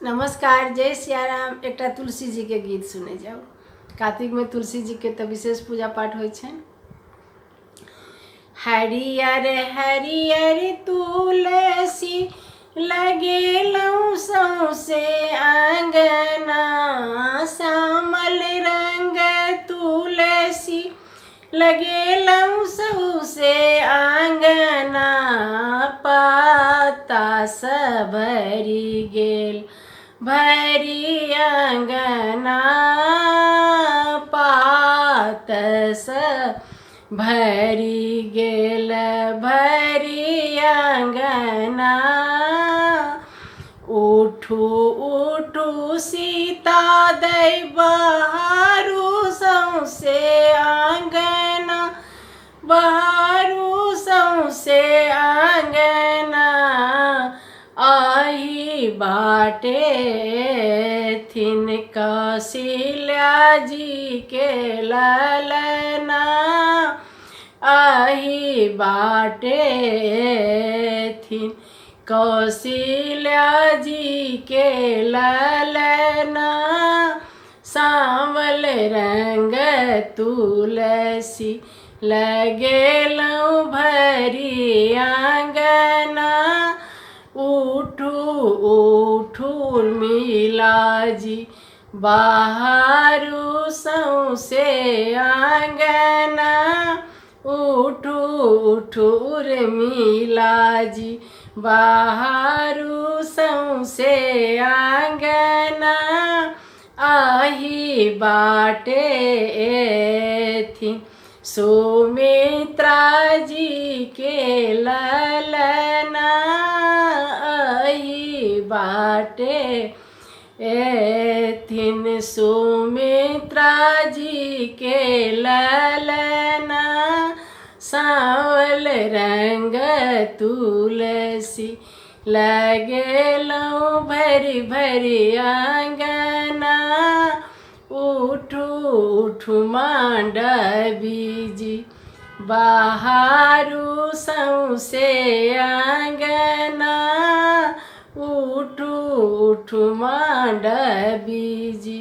नमस्कार, जय सियाराम। एकटा तुलसी जी के गीत सुनै जाउ। कार्तिक में तुलसी जी के तऽ विशेष पूजा पाठ होइ छनि। हरियर हरियर तुलसी लगेलहुँ सौंसे आँगना, श्यामल रंग तुलसी लगेलहुँ सौंसे आँगना, पाता सब भरि गेल भरि आँगना, पात सब भरि गेल भरि आँगना। उठू उठू सीता दै बहारू सौंसे आँगना, बहारू सौंसे आँगना, अही बाटे थिन कौशिल्या जी के ललना, अही बाटे थिन कौशिल्या जी के ललना। सांवल रंग तुलसी लगेलहुँ भरि आँगना, उठू उठू मिलाजी बहारू सौंसे आँगना, उठू उठू उर्मिला जी बहारू सौंसे आँगना, अही बाटे एथिन सुमित्रा जी के ललना, अही बाटे एथिन सुमित्रा जी के ललना। सांवल रंग तुलसी लगेलहुँ भरि भरि आँगना, उठू उठू मांडवी जी बहारू सौंसे आँगना, उठू उठू मांडवी जी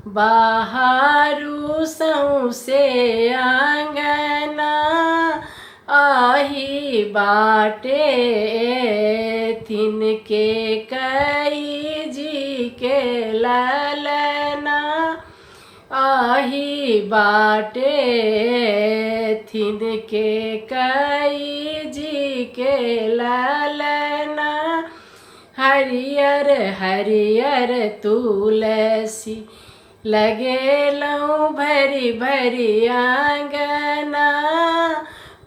बहारू सौंसे आँगना, अही बाटे थिन के कई जी के ललना, अही बाटे थिन के कई जी के ललना। हरियर हरियर तुलसी लगेलहुँ भरि भरि आँगना,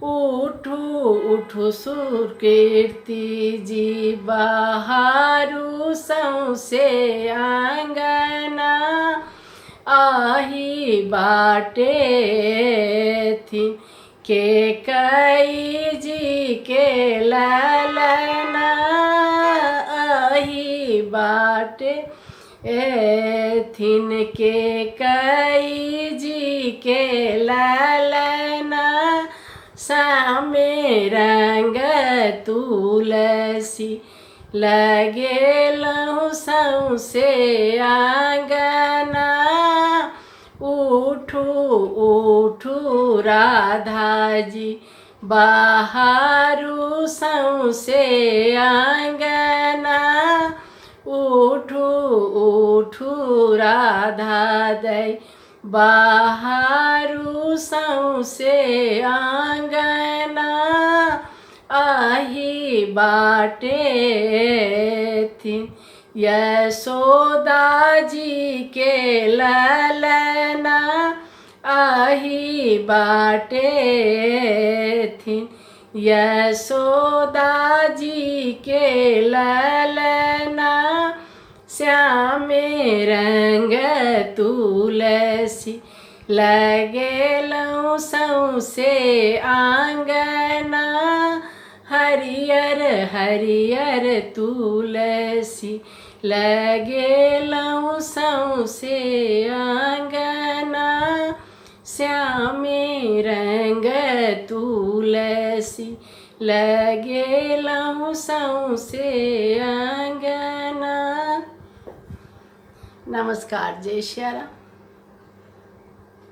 उठू उठू सुकीर्ति जी बहारू सौंसे आँगना, अही बाटे थिन के कई जी के ललना, अही बाटे एथिन के कई जी के ललना। श्यामे रंग तुलसी लगेलहुँ सौंसे आँगना, उठू उठू राधा जी बहारू सौंसे आँगना, उठू उठू राधा दै बहारू सौंसे आँगना, अही बाटे थिन यशोदा जी के ललना, अही बाटे थिन यशोदा जी के ललना। श्यामे रंग तुलसी लगेलहुँ सौंसे आँगना, हरियर हरियर तुलसी लगेलहुँ सौंसे आँगना, श्यामे रंग तुलसी लगेलहुँ सौंसे आँगना। नमस्कार, जय सियाराम।